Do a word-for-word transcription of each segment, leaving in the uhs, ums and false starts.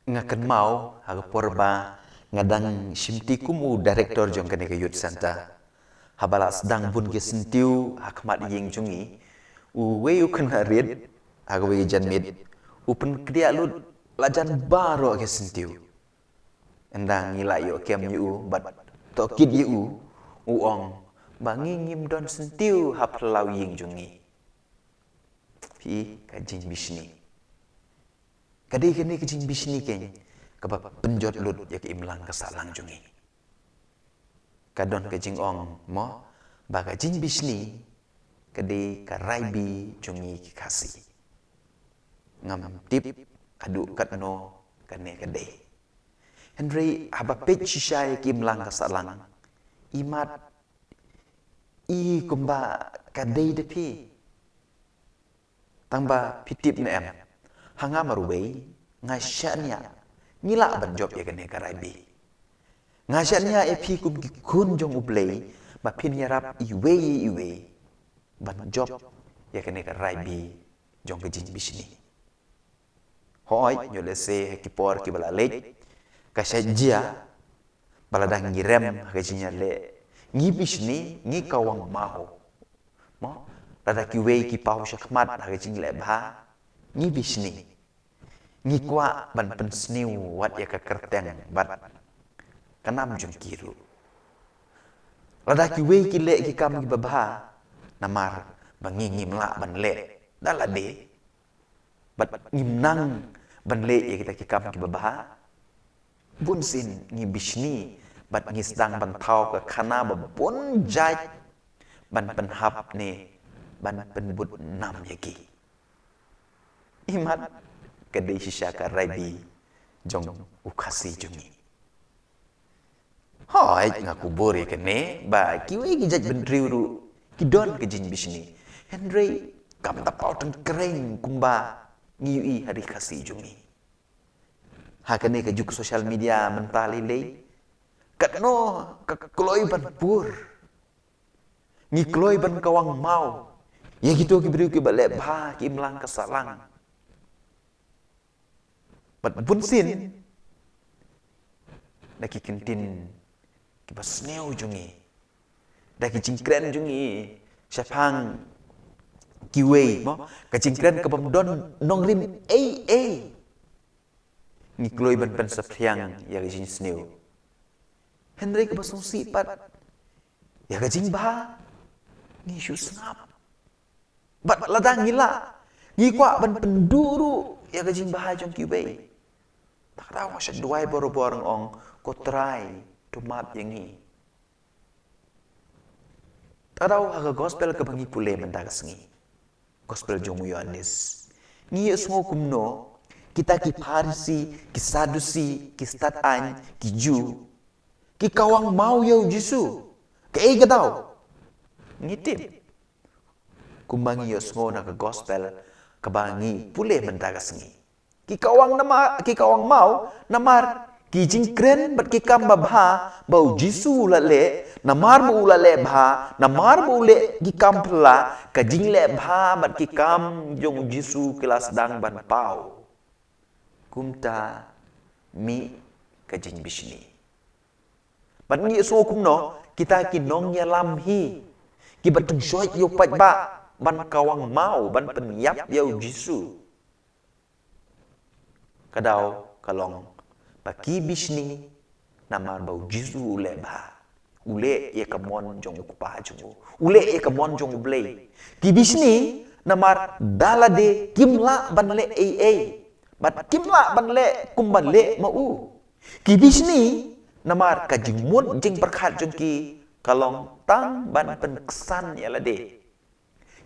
Nga kynmaw ha ka por ba nga dang shim ti kum u director jong kane ka youth center, haba la sdang bun ki syntiew ha khmat ïing jong ngi, uwei u khynnah rit ha kawei ka janmiet u pynkdiah lut la jan baroh ki syntiew. Ynda ngi la ïoh kem ïa u bad tohkit ïa u, u ong ba ngi ngim don syntiew ha phyllaw ïing jong ngi. Phi, ka jingbishni. Ka dei kane ka jingbishni keiñ kaba pynjot lut ïa ka imlang ka sahlang jong ngi. Ka don ka jingong mo ba ka jingbishni ka dei ka raibi jong ngi ki Khasi. Ngam tip haduh katno kane ka dei. Hynrei haba peit shisha ïa ka imlang ka sahlang, imat i kumba ka dei da phi. Tang ba phi tip ne em, ha nga marwei nga shaniah ngi lah ban jop ïa kane ka raibi. Nga shaniah ïa phi kum ki khun jong U Blei ba phin ïarap iwei ïa iwei ban jop ïa kane ka raibi jong ka jingbishni. Hooid, ïoh lehse ha ki por kiba la leit, ka shait jia ba lada ngi rem ha ka jingïaleh, ngi bishni, ngi kawang maw. Mo, lada kiwei ki paw shakhmat ha ka jingleh bha, ngi bishni. Ngi kwah ban pynsniew wat ïa ka kyrteng bad ka nam jong ki ruh. Lada kiwei ki leh ki kam kiba bha, namar ba ngi ngim lah ban leh da lade bad ngim nang ban leh ïa kita ki kam kiba bha, bunsien ngi bishni bad ngi sdang ban thaw ka khana ba bun jait ban pynhap ne ban pynbud nam ïa ki. Imat ka dei shisha ka raibi jong u Khasi jong ngi. Hooid, nga kubur ïa kane ba kiwei ki jaitbynriew ruh ki don ka jingbishni. Hynrei kam da paw tyngkreiñ kumba ngi ïohi ha ri Khasi jong ngi. Ha kane ka juk social media mynta lei lei, katno ka kloi ban pur. Ngi kloi ban kawang maw ïa kito ki briew kiba leh bha, ki imlang ka sahlang. Bad bunsien da ki kyntien kiba sniew jong ngi, da ki jingkren jong ngi shaphang kiwei, mo, ka jingkren kabym don nongrim ei ei, ngi kloi ban pynsaphriang ïa ka jingsniew. Hynrei kaba sngewsih pat, ïa ka jingbha ngi shu sngap. Bad lada ngi lah, ngi kwah ban pynduh ruh ïa ka jingbha jong kiwei. Ta ka daw nga shait duwai barabor, nga ong, ko Trai, to map ïa ngi. Ta ka daw ha ka gospel kaba ngi pule mynta ka sngi, gospel jong u Ïoannis, ngi ïohsngew kumno kita ki Pharisi, ki Sadusi, ki stad aiñ, ki Jiw, ki kawang maw ïa u Jisu. Kaei ka daw? Ngi tip, kumba ngi ïohsngew na ka gospel kaba ngi pule mynta ka sngi, ki kawang namar, ki kawang maw namar ki jingkren bad ki kam babha ba u Jisu u la leh, namar ba u la leh bha, namar ba u leh ki kam phylla, ka jingleh bha bad ki kam jong u Jisu ki la sdang ban paw. Kumta mih ka jingbishni. Bad ngi ïohsngew kumno kita ki nongïalam hi kiba tyngshoi ïa u paidbah ban kawang maw, ban pynïap ïa u Jisu. Ka daw ka long ba ki bishni namar ba u Jisu u leh bha, u leh ïa ka mon jong u Kpa jong u, u leh ïa ka mon jong U Blei. Ki bishni namar da lade kim lah ban leh ei ei, bad kim lah ban leh kumba leh ma u. Ki bishni namar ka jingmut jingpyrkhat jong ki ka long tang ban pynksan ïa lade.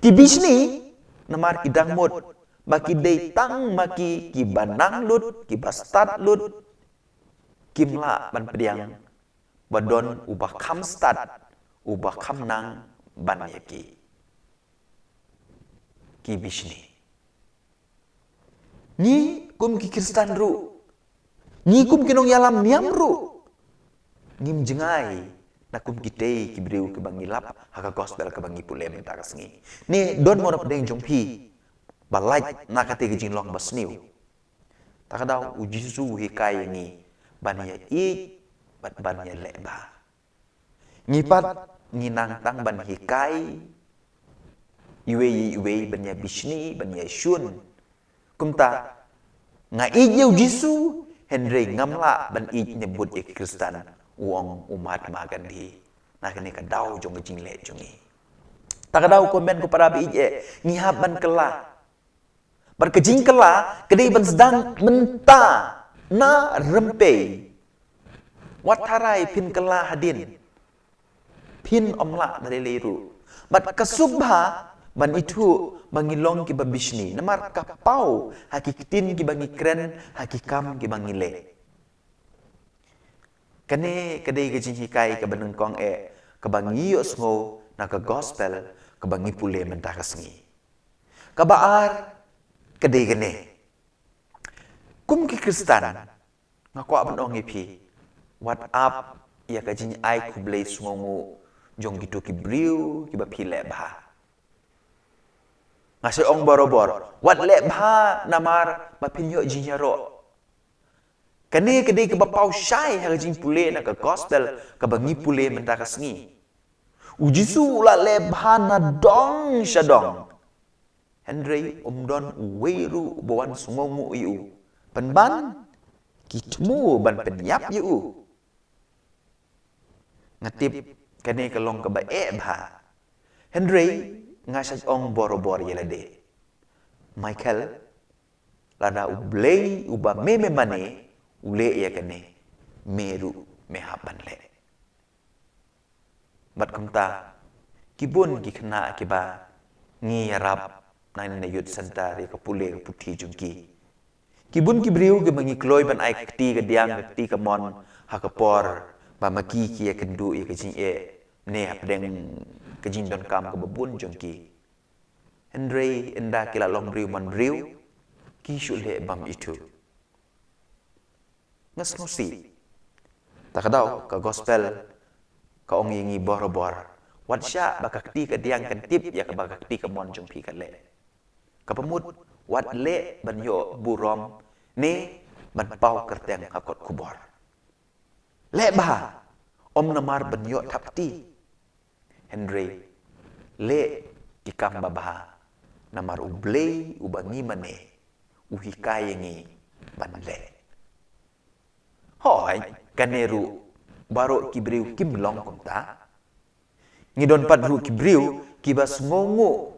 Ki bishni namar ki dang mut ba ki dei tang ma ki kiba nang lut, kiba stad lut, kim lah ban pdiang ba don uba kham stad, uba kham nang ban ïa ki. Ki bishni. Ngi kum ki Khristan ruh, ngi kum ki nongïalam niam ruh, ngim jngai na kum kitei ki briew kiba ngi lap ha ka gospel kaba ngi pule mynta ka sngi. Ne don mo na pdeng jong phi ba lait na katei ka jinglong ba sniew? Ta ka daw u Jisu u hikai ïa ngi ban ïa ïeit bad ban ïa leh bha. Ngi pat ngi nang tang ban hikai iwei ïa iwei, ban ïa bishni, ban ïa shun. Kumta, nga ïeit ïa u Jisu, hynrei ngam lah ban ïeit ne bud ïa ki Khristan, u ong u Mahatma Gandhi. Na kane ka daw jong ka jingleh jong ngi. Ta ka daw ko hynmen ko para ba ïeit, ngi hap ban kylla. Bad ka jingkylla ka dei ban sdang mynta, na rympei. Wat tharai phin kylla hadien, phin ym lah da lei lei ruh. Bad ka suk bha ban ithuh ba ngi long kiba bishni namar ka paw ha ki ktien kiba ngi kren, ha ki kam kiba ngi leh. Kane ka dei ka jinghikai kaba nyngkong eh kaba ngi ïohsngew na ka gospel kaba ngi pule mynta ka sngi. Kaba ar ka dei kane. Kum ki Khristan, nga kwah ban ong ïa phi, wat ap ïa ka jingai khublei sngewnguh jong kito ki briew kiba phi leh bha. Nga sa ong barabor, wat leh bha namar ba phin ïoh jingïaroh. Kane ka dei kaba paw shai ha ka jingpule na ka gospel kaba ngi pule mynta ka sngi. U Jisu u la leh bha na dong sha dong. Hynrei um don uwei ruh uba wan sngewnguh ïa u, pynban ki thmu ban pynïap ïa u. Nga tip kane ka long kaba eh bha. Hynrei nga sa ong barabor ïa lade, Michael, lada U Blei uba me me mane u leh ïa kane, me ruh me hap ban leh. Bad kumta, ki bun ki khynnah kiba ngi ïarap na kane ka youth center ïa ka pule ka puthi jong ki. Ki bun ki briew kiba ngi kloi ban ai ka kti kadiang, ka kti kamon ha ka por ba ma ki ki ïakynduh ïa ka jingeh ne hapdeng ka jingdonkam kaba bun jong ki. Hynrei ynda ki la long briew man briew, ki shu leh bym ithuh. Nga sngewsih. Ta ka daw ka gospel ka ong ïa ngi barabor, wat shah ba ka kti kadiang kan tip ïa kaba ka kti kamon jong phi ka leh. Kaba mut, wat leh ban ïoh burom ne ban paw kyrteng ha kot khubor. Leh bha, ym namar ban ïoh thapkti. Hynrei leh ki kam babha namar U Blei uba ngi mane u hikai ïa ngi ban leh. Hooid, kane ruh baroh ki briew kim long kumta. Ngi don pat ruh ki briew kiba sngewnguh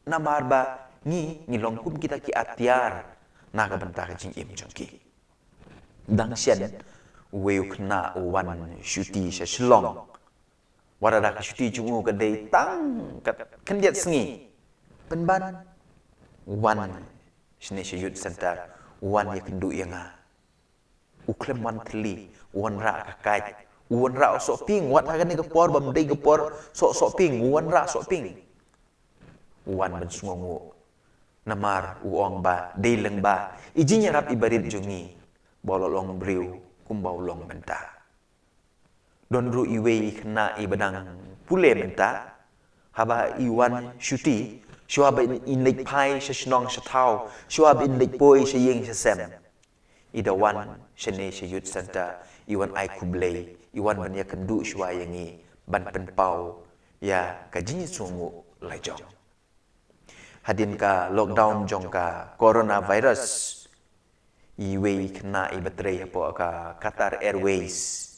namar ba ngi, ngi long kum kita ki atiar na ka bynta ka jingim jong ki. Dang shen, uwei u khynnah u wan shuti sha Shillong. Wat la da ka shuti jong u ka dei tang ka khyndiat sngi. Pynban u wan shane sha youth center, u wan ïakynduh ïa nga. U khlem wan thylli, u wanrah ka kait, u wanrah u sohpieng, wat ha kane ka por bym dei ka por soh sohpieng, u wanrah sohpieng. U wan ban sngewnguh. Namar u ong ba dei lyngba i jingïarap i barit jong ngi ba u la long briew kumba u long mynta. Don ruh iwei i khynnah iba dang pule mynta, haba i wan shuti, shuwa ba in, in leit phai sha shnong sha thaw, shuwa ba in leit poi sha ïing sha sem, i da wan shane sha youth center, i wan ai khublei, i wan ban ïakynduh shuwa ïa ngi, ban pynpaw ïa ka jingsngewnguh lajong. Hadien ka lockdown jong ka coronavirus, iwei i khynnah iba trei hapoh ka Qatar Airways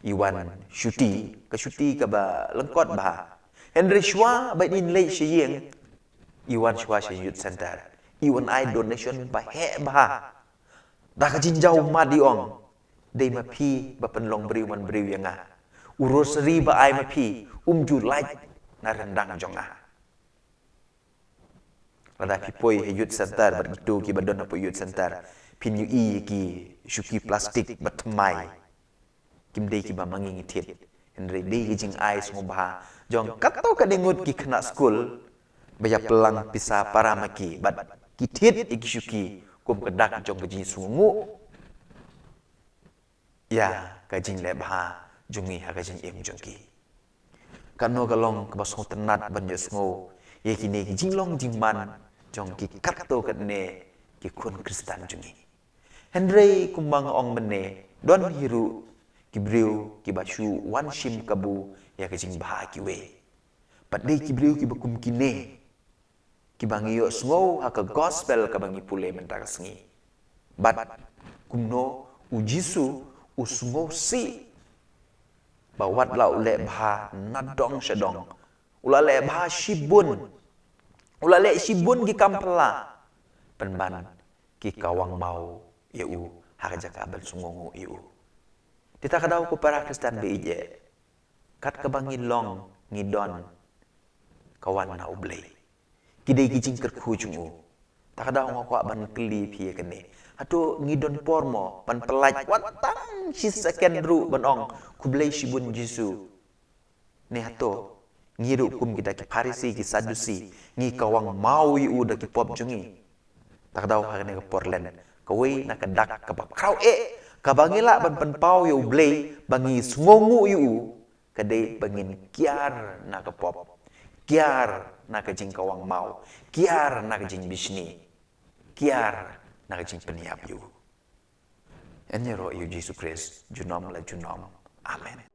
i wan shuti, ka shuti kaba lyngkot bha. Hynrei shuwa ba in leit sha ïing, i wan shuwa sha youth center, i wan ai donation ba heh bha. Da ka jingjaw mad i ong, dei ma phi ba pynlong briew man briew ïa nga. U rosary ba ai ma phi um ju lait na ryndang jong nga. Lada phi poi ha youth center bad kito kiba don hapoh youth center, phin ïohi ïa ki shuki plastik ba thymmai. Kim dei kiba ma ngi ngi thied. Hynrei dei ki jingai sngewbha jong katto katne ngut ki khynnah skul ba ïa pynlang pisa para ma ki bad ki thied ïa ki shuki kum ka dak jong ka jingsngewnguh ïa ka jingleh bha jong ngi ha ka jingim jong ki. Katno ka long kaba sngewtynnat ban ïohsngew ïa kine ki jinglong jingman jong ki katto katne ki khun Khristan jong ngi. Hynrei kumba nga ong mynne, don hi ruh ki briew kiba shu wan shim kabu ïa ka jingbha kiwei. Bad dei ki briew kiba kum kine kiba ngi ïohsngew ha ka gospel kaba ngi pule mynta ka sngi. Bad kumno u Jisu u sngewsih ba wat la u leh bha na dong sha dong, u la leh bha shibun, u la leh shibun ki kam phylla, pynban ki kawang maw ïa u ha ka jaka ban sngewnguh ïa u. Te ta ka daw ko para Khristan ba ïeit, kat kaba ngi long ngi don ka wan na U Blei. Ki dei ki jingkyrkhu jong u. Ta ka daw nga kwah ban kylli phi ïa kane. Hato ngi don por mo ban pyllait wat tang shi second ruh ban ong khublei shibun Jisu? Ne hato ngi ruh kum kita ki Pharisi ki Sadusi, ngi kawang maw ïa u da ki pop jong ngi? Ta ka daw ha kane ka por lem, kawei na ka dak kaba khraw eh kaba ngi lah ban pynpaw ïa U Blei ba ngi sngewnguh ïa u, ka dei ba ngin kiar na ka pop, kiar na ka jingkawang maw, kiar na ka jingbishni, kiar na ka jingpynïap ïa u. Yn ïaroh ïa u Jisu Khrist junom la junom. Amen.